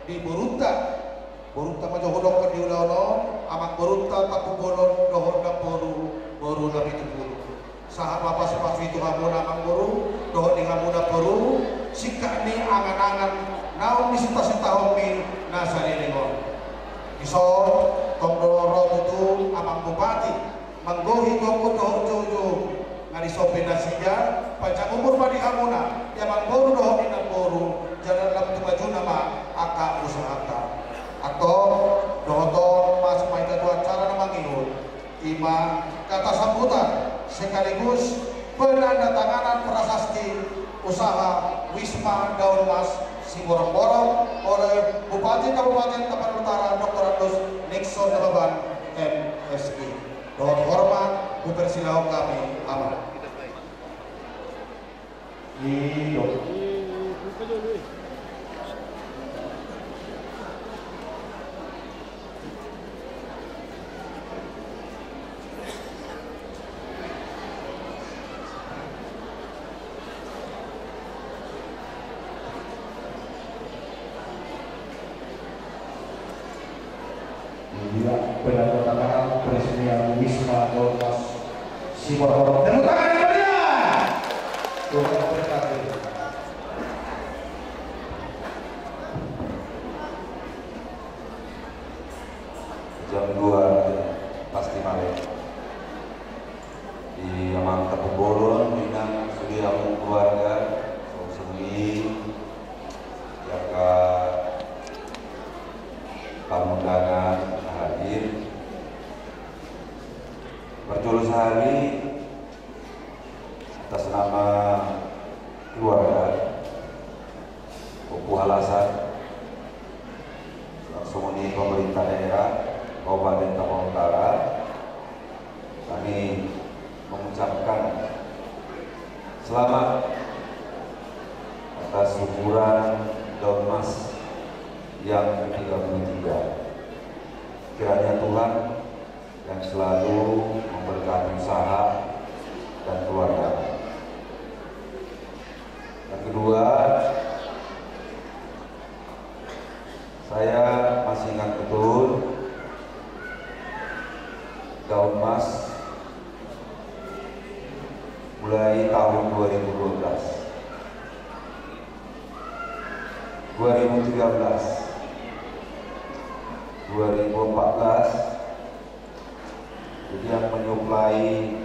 di borunta. Borunta ma jo hudokkon di ulaon on, amangborunta Tampubolon dohot namboru, boru Napitupulu. Sahat ma pasupasu i tu hamuna amangboru dohot di hamuna boru, singkat ni angan-angan naung nisintasintahonmi na saleleng on. Dison tong do ro tutu amang bupati manggohi gokhon dohot joujou, nga dison pe nasida, panjang umur ma di hamuna, di amangboru dohot di namboru, jala lam tu majuna ma angka usahanta. Antong dohot on masuk ma hita tu acara na mangihut. I ma kata sambutan sekaligus penandatanganan prasasti usaha Wisma Daun Mas Siborongborong oleh Bupati Kabupaten Tapanuli Utara Doktor Agus Nixon Nababan, M Si. Dohot hormat, hupersilahon hami, amang. Iyo. Dia penandatanganan peresmian Wisma Daun Mas Siborongborong. Tepuk tangan yang meriah. Tuhan memberkati. Jam dua pasti malam. Di amang Tampubolon, di nang sude amang keluarga, songon i, angka tamu undangan na hadir. Parjolo sahali, atas nama keluarga Ompu Halasan, langsung ni pemerintah daerah Kabupaten Tapanuli Utara, kami mengucapkan selamat atas syukuran Daun Mas yang ketiga puluh tiga. Kiranya Tuhan yang selalu memberkati usaha dan keluarga. Yang kedua, saya masih ingat betul Daun Mas mulai tahun dua ribu dua belas, dua ribu tiga belas, dua ribu empat belas, jadi yang menyuplai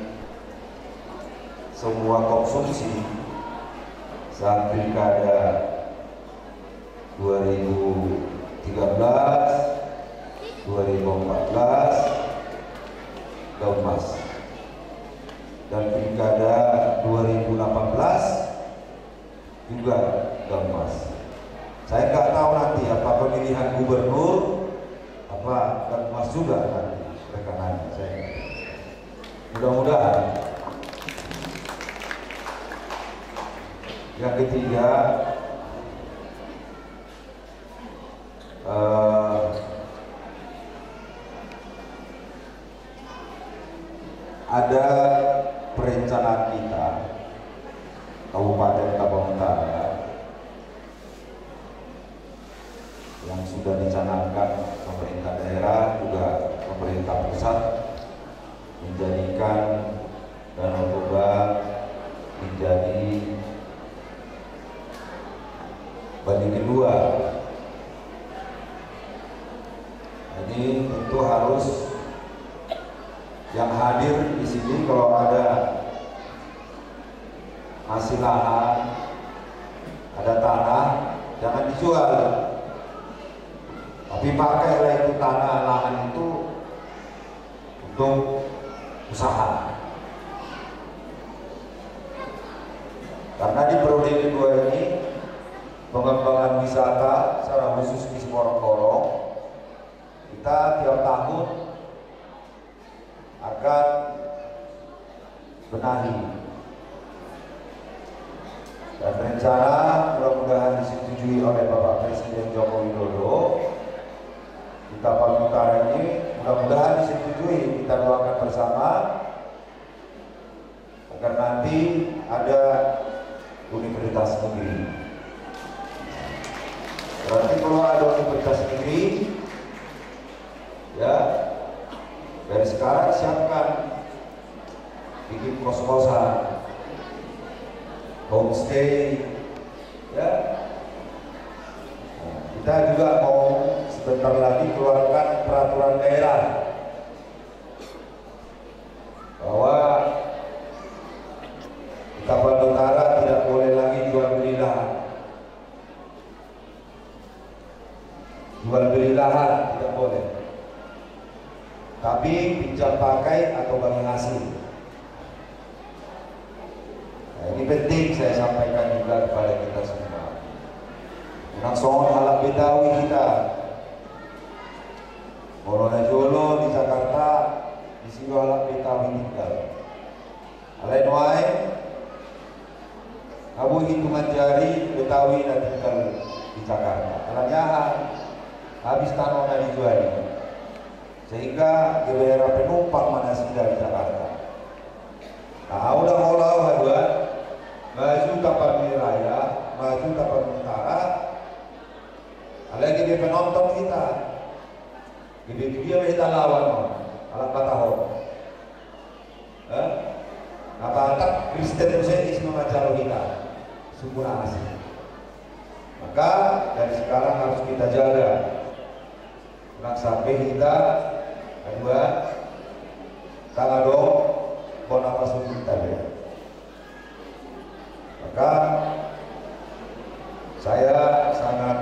semua konsumsi saat pilkada dua ribu tiga belas, dua ribu empat belas, Daun Mas. Dan pilkada dua ribu delapan belas juga Daun Mas. Saya nggak tahu nanti apa pemilihan gubernur, apa Daun Mas juga nanti rekanannya. Saya nggak tahu. Mudah-mudahan. Yang ketiga, eh, ada perencanaan kita, Kabupaten Tapanuli Utara, yang sudah dicanangkan pemerintah daerah, juga pemerintah pusat, menjadikan Danau Toba menjadi bali kedua. Jadi tentu harus yang hadir di sini, kalau ada hasil lahan, ada tanah, jangan dijual. Tapi pakailah itu tanah lahan itu untuk usaha. Karena di periode kedua ini, pengembangan wisata secara khusus di Simorang Bolong, kita tiap tahun akan benahi. Dan rencana mudah-mudahan disetujui oleh Bapak Presiden Joko Widodo, di Tapanuli Utara ini mudah-mudahan disetujui, kita doakan bersama agar nanti ada universitas negeri. Berarti kalau ada universitas negeri, ya, dari sekarang siapkan, bikin kos-kosan, homestay, ya. Nah, kita juga mau sebentar lagi keluarkan peraturan daerah bahwa di Tapanuli Utara tidak boleh lagi jual beli lahan. Jual beli lahan tidak boleh. Tapi pinjam pakai atau bagi hasil. Nah, ini penting saya sampaikan juga kepada kita semua. Unang songon halak Betawi hita. Molo na jolo di Jakarta, disi do halak Betawi tinggal. Alai nuaeng, na boi hitungan jari Betawi na tinggal di Jakarta. Alani aha? Habis tano na dijuali. Sehingga gabe hera penumpang ma nasida di Jakarta. Nah, au ndang holan au haduan, maju Tapanuli Raya, maju Tapanuli Utara, alai gabe penonton hita. Gabe tu dia ma hita lawan on, halak Batak on. Eh? Na Batak, Kristen muse, i ma manjalo hita. Sungkun na asing. Maka dari sekarang harus kita jaga. Unang sampe hita, kedua, tangga dong, bona pasuk hita be. Maka saya sangat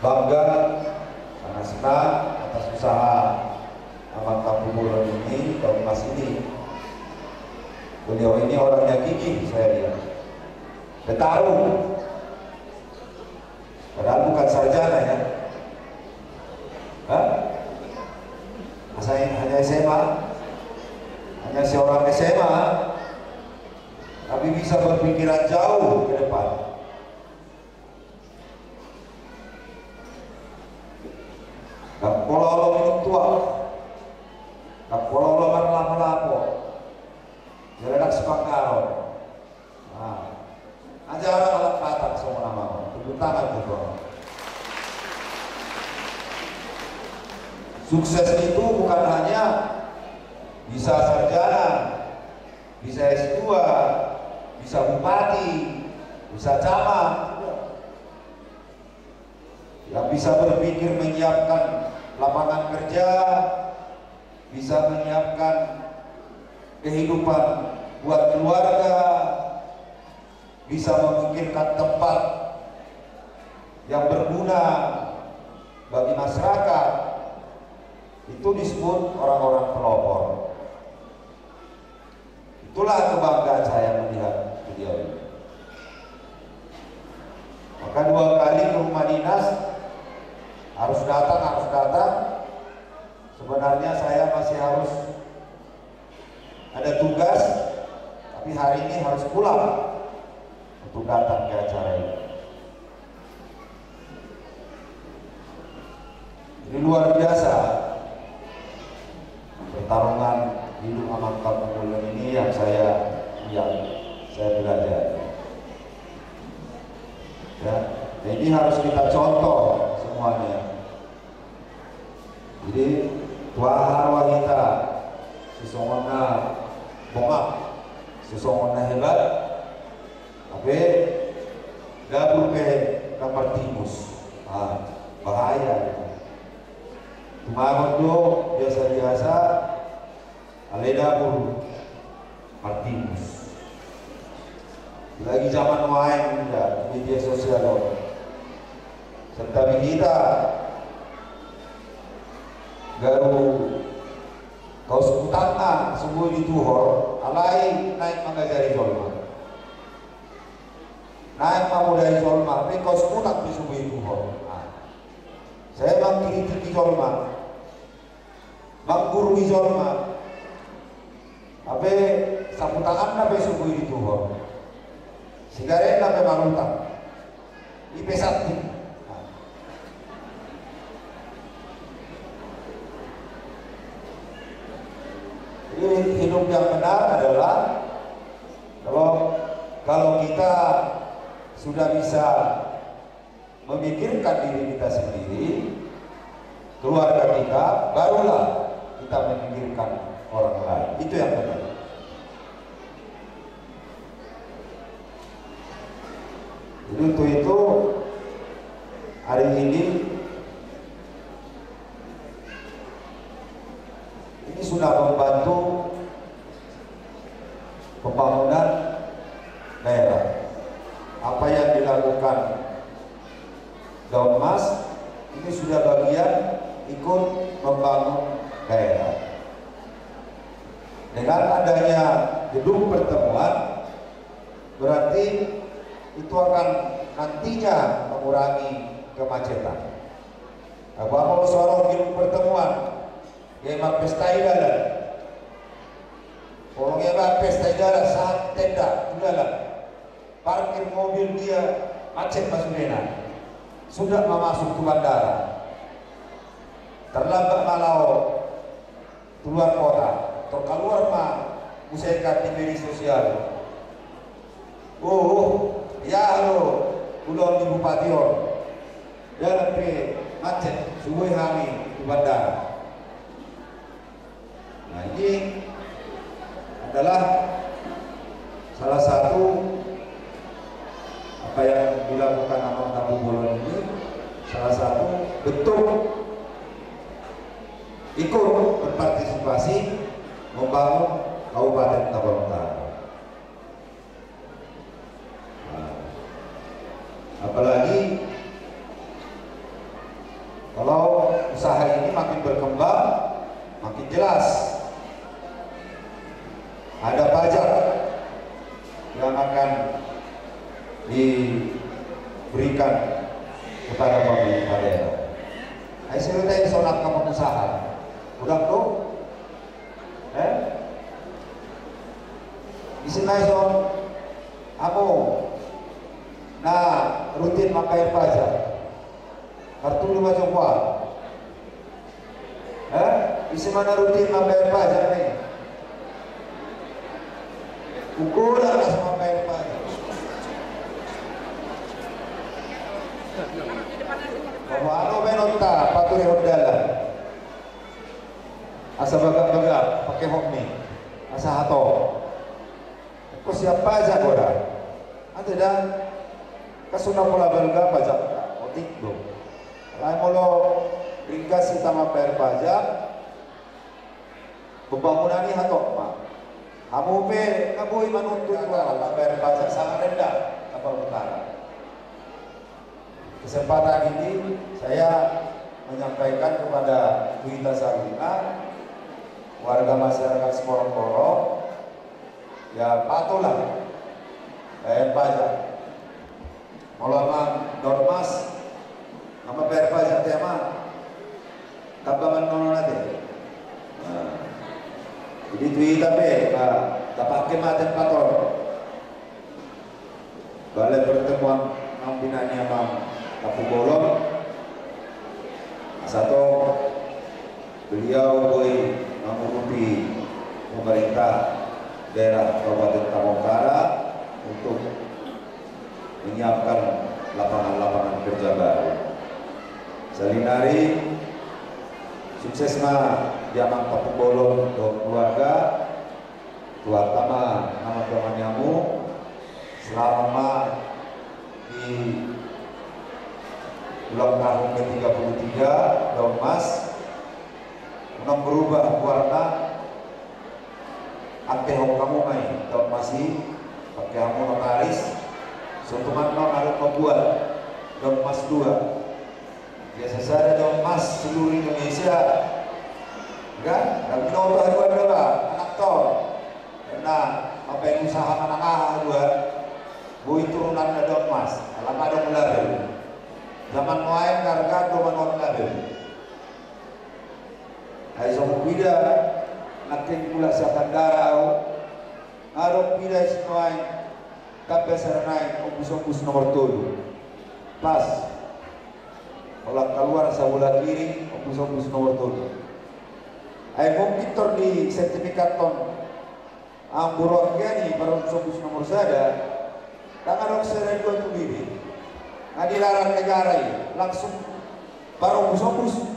bangga, sangat senang atas usaha Amang Tampubolon ini, Bang Mas ini. Beliau ini orangnya gigih, saya lihat. Bertarung. Padahal bukan sarjana, ya. Hah? Asa hanya S M A? Hanya seorang S M A, tapi bisa berpikiran jauh ke depan. Ndang pola olo minum tuak. Ndang pola olo marlapo-lapo. Jala ndang sipanggaron. Nah, ajaran halak Batak songon amang on, tepuk tangan buat amang on. Sukses itu bukan hanya bisa sarjana, bisa S dua, bisa bupati, bisa camat. Yang bisa berpikir menyiapkan lapangan kerja, bisa menyiapkan kehidupan buat keluarga, bisa memikirkan tempat yang berguna bagi masyarakat, itu disebut orang-orang pelopor. Itulah kebanggaan saya melihat beliau ini. Maka dua kali ke rumah dinas, harus datang, harus datang. Sebenarnya saya masih harus ada tugas, tapi hari ini harus pulang untuk datang ke acara ini. Ini luar biasa pertarungan hidup Amang Tampubolon ini yang saya, yang saya belajar. Ya, ini harus kita contoh semuanya. Jadi, tu aha roha hita, sisongon na bongap, sisongon na hebat, hape dapur pe na martimus. Ah, bahaya. Tumagon do biasa-biasa, alai dapur martimus. Lagi zaman nuaeng, ya, media sosial on. Santabi hita, garu kauskutanna so boi dituhor, alai naeng mangajari jolma. Naeng mamodai jolma, pe kauskutan pe so boi dituhor. Sai mangkritiki jolma, manggurui jolma. Hape saputanganna pe so boi dituhor. Sigaretna pe marutang. I pe santi. Jadi hidup yang benar adalah kalau, kalau kita sudah bisa memikirkan diri kita sendiri, keluarga kita, barulah kita memikirkan orang lain. Itu yang benar. Jadi untuk itu, hari ini, ini sudah membantu pembangunan daerah. Apa yang dilakukan Daun Mas ini sudah bagian ikut membangun daerah. Dengan adanya gedung pertemuan, berarti itu akan nantinya mengurangi kemacetan. Apa, apa soal gedung pertemuan? Dia mah pesta ibadah. Kalau dia mah pesta ibadah, sahat tenda, udahlah. Parkir mobil dia, macet ma sudena. Sudah ma masuk tu bandara. Terlambat ma laho tu luar kota. Terkeluar ma, muse kan di media sosial. Oh, ya lo, ulang di bupati on. Dia lebih macet, subuh hami tu bandara. Nah, ini adalah salah satu apa yang dilakukan Amang Tampubolon ini, salah satu bentuk ikut berpartisipasi membangun Kabupaten Tabanan Utara. Nah, apalagi kalau usaha ini makin berkembang, makin jelas ada pajak yang akan diberikan kepada pemerintah daerah. Nah, ise do tahe songon angka pengusaha? Udah tuh. Eh? Ise ma ison, hamu na rutin mambayar pajak? Kartu lima coba. Eh? Ise ma na rutin mambayar pajak nih? Ukuran asa mambayar pajak. Baru anu menonta pature hondalan. Asa bagak-bagak, pake hot mix. Asa hatop. Ko siap pajak do da. Ate da. Kasuna pola balga pajak. Otik do. Alai molo ringgas hita mambayar pajak, pembangunan i hatop ma. Hamu pe na boi manuntut mambayar pajak sangat rendah. Apa utara. Kesempatan ini saya menyampaikan kepada hita saluhutna, warga masyarakat Simorongkoro, ya patuhlah bayar pajak. Molo Amang Dormas, Amang bayar pajak te Amang, tamba ma nono na te. Nah, jadi tu hita pe, nah, tapake ma tempat on. Balai pertemuan pimpinan ni Amang Tampubolon, asa tong beliau boi mengurupi pemerintah daerah Kabupaten Tabanan Utara untuk menyiapkan lapangan-lapangan kerja baru. Saonari sukses ma di Amang Tampubolon dohot keluarga. Tuhan tama nama tuan yamu, selamat ma di ulang tahun ke tiga puluh tiga Daun Mas. Unang berubah goarna, antehon hamu ma i Daun Mas i, pake hamu notaris. Songon tuman non adong mambuat Daun Mas dua. Sasada do mas seluruh Indonesia. Kan? Tapi noto haduan do ba, anak to. Karena apa yang usaha manang aha haduan. Boi turunan na do mas, alama do label. Zaman nuaeng harga do manuat label. Ai so huida nangkin mulak sian bandara au. Adong pida isi nuaeng. Tapi asal naeng ombus-ombus nomor tolu. Pas. Holan kaluar sabola kiri, ombus-ombus nomor tolu. Ai mungkin tor di sertifikat on. Amang boru Anggiani, parumus ombus nomor sada. Dang adong sada dua tu bebe. Nga dilarang negara i, langsung parumus-ombus.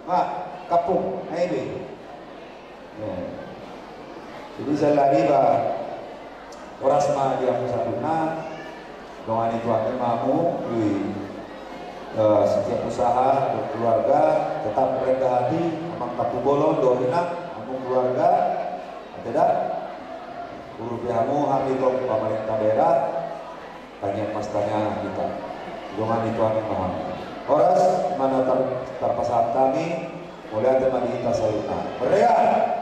Ma, kampung, ai be. Ya. Jadi sahali ba, horas ma di hamu saluhutna. Dongani Tuhan ma hamu di, eh, setiap usaha, keluarga, tetap rendah hati, amang Tampubolon, dohot inang, hamu keluarga, ate da, guru pe hamu, hami tong pamarenta daerah, tangiang mas tangiang hita. Dongani Tuhan ma hamu. Horas, ma na tar-, tarpasahat hami, mauliate ma di hita saluhutna. Merdeka!